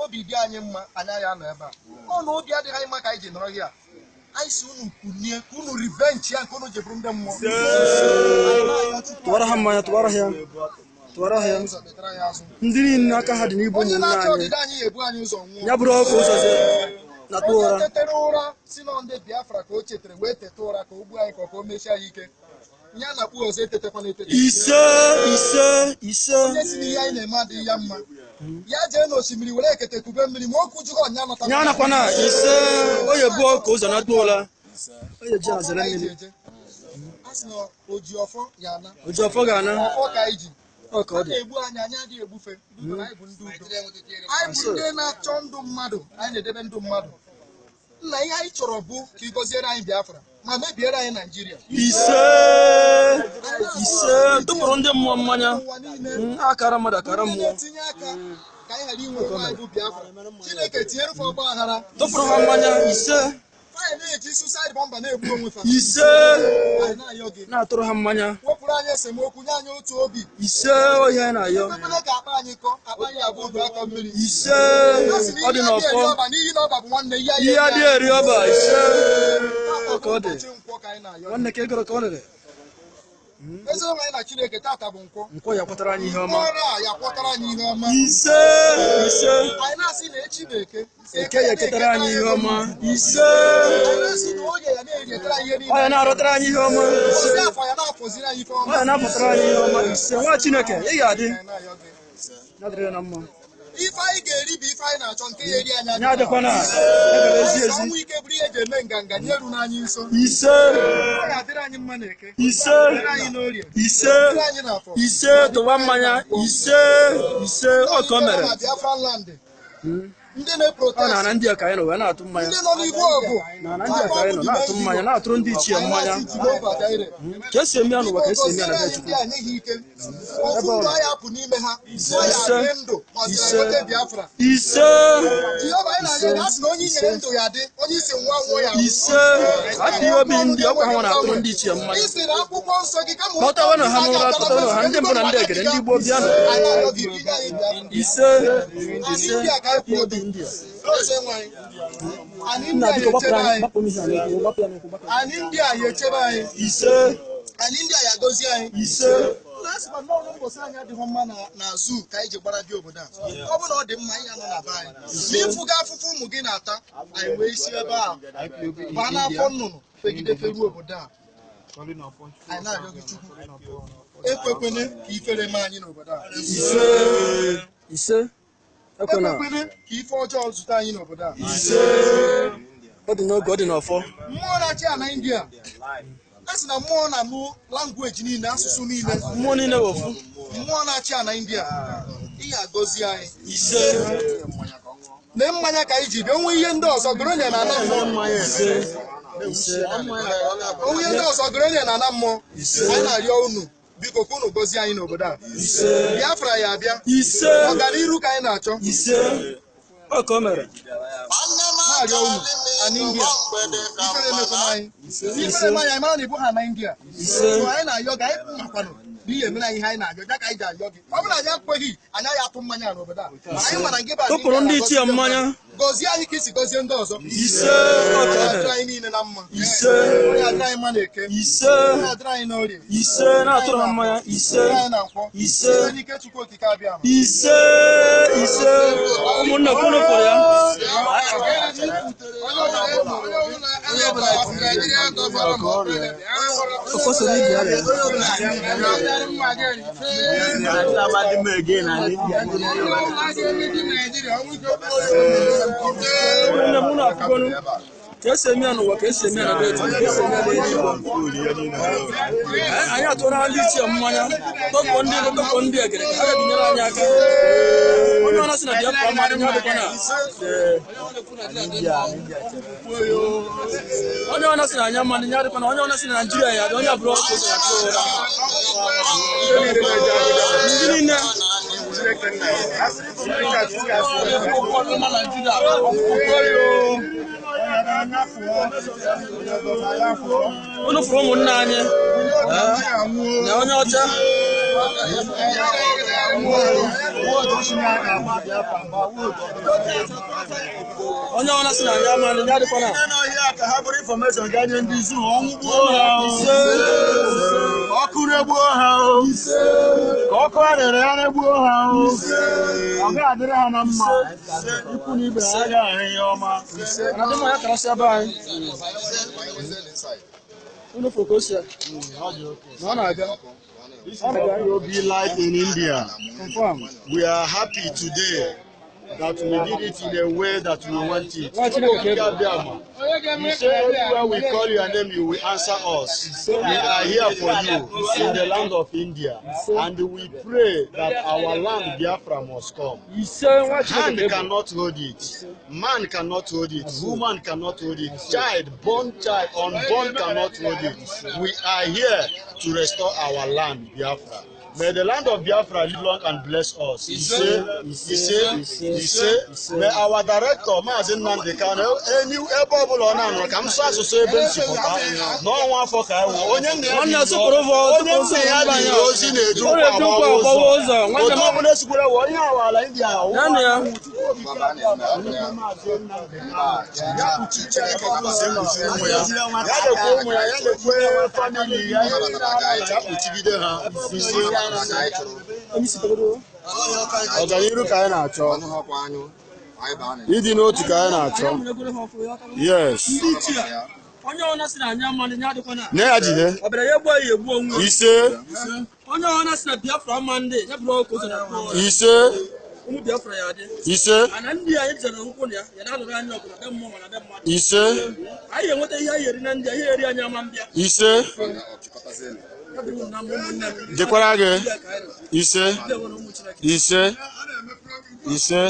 Obi dị anyị mma, anyị ya nọ ebe a. Ọ na obi adịghị anyị mma ka anyị ji nọrọ ya. Anyị si unu kunie ka unu revenge ya nke unu ji bụrụ ndị mmụọ. Tụwara ha mmanya, tụwara ha ya, tụwara ha ya. Ụzọ metara ya azụ. Ndị niile aka ha dị n'igbu Onye ụmụnne na-achọ anyị ọdịda anyị ga-ebu anyị ụzọ nwụọ. ya bụrụ ọkụ ụzọ zi na tụ Onye ụra. tetere ụra si na ndị Biafra ka o chetara wee teta ụra ka o gbuo anyị, ka o mechie anyị ike, ya na kpuo ọzọ etetekwana etete. Ise, ise, ise. Onye si n'ihe anyị na-eme adịghị ya mma, ya jee n'osimiri were ekete kube mmiri ma okwu jụrụ ọnya nọta. Ya nakwana ise onye bụ ọkụ ụzọ na tụ ụra, onye ji azere mmiri. A sị na oji ọfọ ya ana. Oji ọfọ ga-ana. Ọfọ ka anyị ji. Ọ ka ọ A dị. na-egbu anyị, anyị adịghị egbufe. Biko na anyị bụ ndị udo, anyị bụ ndị na-achọ ndụ mmadụ, anyị na-edebe ndụ mmadụ. Nna, ihe anyị chọrọ bụ ka ị gọziere anyị Biafra ma mebiere anyị Naijiria. Ise, ise. Tụpụrụ ndị mmụọ mmanya. Ụwa niile Akara mmadụ akara ndị mmụọ. na-etinye aka ka anyị ghara inwe onwe anyị bụ Biafra, Chineke tinyere fa ọgba aghara. Tụpụrụ ha mmanya, ise. Fanyị na-eji suicide bomber na-egbu onwe fa. Ise. Anyị na-ayọ gị, Na-atụrụ ha mmanya. wepụrụ anyị esemokwu, nye anyị otu obi. Ise, ohi anyị na-ayọ. Ekwekwana ka akpa anyị kọ akpa anyị abụ odu aka mmiri. Ise. A sị na Ọ dị ihe adịghị eri n'ọfọ. ọba n'ihi na ọba bụ nwanne ihe. Ihe adịghị eri ọba, ise. Tata Ka ọ bụ dị. ụbọchị nkwọ ka anyị na-ayọ gị. Nwanne, ka egoro ka ọ rere. Eze anyị na Chineke, tata bụ nkwọ. Nkwọ ya kwatara anyị ihe ọma. Ọrụ a ya kwọtara anyị ihe ọma. Ise, ise. Anyị na-asị na echi bụ eke. Eke ya eketara anyị ihe ọma, ise. Anyị na-asị na oge ya na-erietara anyị ihe Ọ niile. ya na-arọtara anyị ihe ọma, ise. Ozi afọ ya na-afọziri anyị ife Ọ ọma. ya na-apụtara anyị ihe ọma, ise. Nwa Chineke, ị ga-adị. Anyị na-ayọ gị. Ya dịrị ya na mma. Ife anyị ga-eri bụ ife anyị na-achọ nke ya eri anyị. Ya adịkwana egara ezi Anyị ezi. ọnwụ ike bụrụ ihe eji eme nganga nye eru n'anyị nso. Ise. Ọ ga-adịrị anyị mma na eke, Ise. dịrị anyị n'orie, Ise. dịrị anyị n'afọ. Ise, tụwa mmanya, ise, ise. Ọ ka o mere. Na Biafra land, ndị Ọ na-eprotest, na-ana ndị a ka anyị nọ wee na-atụ mmanya. ndị nọ n'ihu ọgụ. Na ndị a ka anyị nọ na-atụ mmanya, na-atụrụ ndị ichie mmanya. Ka esi eme ya n'ụwa, ka esi eme ya na be Chukwu. Ndị a nyeghị ike ofu ndụ anyị apụ n'ime ha, ọ ya dị ndụ ma ọ sị na nweta Biafra. Ise. Jehova, anyị na-arịọ gị, a sị na onye i nyere ndụ ya dị, onye isi nwa nwụọ ya nwụọ. Ise. Adịghị obi ndị ọkwa ha na-atụrụ ndị ichie mmanya. Ị sị na akwụkwọ nsọ gị kama Kpọtawanụ ha n'ụra, kpọtawanụ ha, ndị mbụ na ndị egede, ndị gboo, bịanụ. Anyị na-arịọ gị, inye anyị Biafra. Ise. Anyị Ise. ndị a ka anyị kwuo Obi obi. ndị a. Eze nwe anyị. Anyị ndị Nna, a biko, ya echebe gbapụrụ anyị, anyị. gbapụ m ihe a n'ụkwụ, gbapụ ya n'ụkwụ, gbapụ ya. Anyị ndị a ya echebe anyị. Ise. Anyị ndị a ya agọzi anyị. Ise. Na asị ma n'ọnụ mbọsị anyị adịghị mma na zoo ka anyị ji gbara bịa obodo a. Ọ bụ na ọ dị mma, anyị anọ na be anyị. Ma ịfụga afụfụ ụmụ gị na-ata, anyị wee isi ebe a baa n'afọ nnụnụ fegide feruo obodo a. Anyị na-arịọ gị, Chukwu, ekwekwene ka ifere mee anyị n'obodo a. Ise, ise, ekwena. Ekwekwene ka ife ọjọọ zute anyị n'obodo a. Ise. Ọ dị n'oge, ọ dị n'ọfọ. Mmụọ na-achị ala India, a sị na mmụọ na-anụ language niile, asụsụ niile. Mmụọ niile bụ ofu. Mmụọ na-achị ala India, ị ga-agọzi anyị. Ise. Lee mmanya ka anyị ji bịa, onwe ihe ndị ọzọ goro na ana mmụọ. Ise, ise. Onwe ihe ndị ọzọ goro na ana mmụọ. Anyị na-arịọ unu, biko, ka unu gọzie anyị n'obodo a. Ise. Biafra ya abịa. Ise. Ọganiru ka anyị na-achọ. Ise, ọ ka o mere. Na-arịọ unu, ana India, ifere emekwana anyị, ifere eme anyị, anyị mara na ibu ha na India. Ise. So anyị na-ayọ gị, anyị makwanụ na ihe emere anyị ihe anyị na-ayọ ya ka anyị ji ayọ gị. Ọ bụrụ na anyị ekweghị, anyị agaghị atụ mmanya n'obodo a. Mana anyị mara gị bụ ana Tụpụrụ India ndị ichie na-agọzi mmanya. Gọzie anyị ka isi gọzie ndị ọzọ. Ise, ọ ka o Onye adịrị mere. anyị niile na mma. Ise. Onye adịrị anyị mma na eke. Ise. Onye adịrị anyị n'orie. Ise, na-atụrụ ha mmanya, ise. Onye anyị na nkwọ. Ise. Site n'ike Chukwu Okike abịa ama. Ise, ise. Ụmụnne, kwunu fụrụ ya. O kwesịrị ibi ya rịa. Ụmụnne m, unu afụgonu ka esi eme ya n'ụwa, ka esi eme ya na be Chukwu, ka esi eme ya n'eluigwe. Anyị atụọla ndị ichie mmanya, tọpụ ndị ego, tọpụ ndị egere ka ha ga-ebinyere anyị aka. Onye ọna sị na Biafra mmadụ ya adịkwa na onye ọna sị na anya mmadụ ya adịkwa na onye ọna sị na Naijiria ya dị, onye abụrụ ọkụ ụzọ na ụra. Ndị niile. Unu fụrụ ụmụnne anyị na onye ọcha. Onye ọbụla sị na anyị amadị ya adịkwa na. Ndị n'ọhịa ka ha bụrụ information gaa nye ndị zoo, ọnwụ gbuo ha o. Ọkụ regbuo ha o. Ka ọkụ a rere ya regbuo ha o. Ọ ga-adịrị ha na mma. Ikwu na ibe ha agaghị ahụ ihe ọma. Mana dị mma ya karasịa be anyị. Unu fụrụ ka o si na ọ na-aga. This is IPOB life in India. Confirm. We are happy today that we did it in a way that we want it. Nwa Chineke ka ị bụ. You say everywhere we call your name, you will answer us. We are here for you in the land of India. And we pray that our land, Biafra, must come. Ise nwa Chineke Hand ka ị bụ. cannot hold it. Man cannot hold it. Woman cannot hold it. Child, born child, unborn cannot hold it. We are here to restore our land, Biafra. May the land of Biafra live long and bless us. Ise, ise, ise. May our director, Maazị Nnamdi Kanu, any ebe ọbụla ọ na-anọ ka m sụọ asụsụ ebe m si pụta n'ọnwa afọ ka ewu. Onye nna ya Nwanne dị sụpụrụ vọ, onye nna ya sụpụrụ dịrị ozi na-eji Ọ ụkwụ na-eji ụkwụ agbawa agbawa ụzọ. ụzọ. Nwanne Otu m ọbụla esikwere wụ onye awala India ya na ya. Ya lekwa ụmụ ya, ya lekwa famili ya, ya kpuchigide ha. Ọganiru ka anyị na-achọ, ịdị n'otu ka anyị na-achọ. Yes. Ndị ichie, onye ọbụla sị na anyị amadị ya adịkwa na. Nye ya jide. Ọ bịara ya egbuo ya egbuo onwe ya. Ise, Onye ọbụla sị na Biafra ama ndị ya bụrụ ọkụ ụzọ na akpọ ya. ise, Ụmụ Biafra ya adị. ise, Mana ndị anyị jere nkwụ na ya, ya na-alụrụ anyị ọgụ na be mmụọ ma na be mmadụ. ise, Anyị enweta ihe anyị eri na ndị a, ihe eri anyị ama mbịa. ise. Ya bụrụ na ụmụnne m. Dịkwara gị. Ndị a ka anyị nọ. Ise, Ndị a nwere ụmụ Chineke. ise, ise.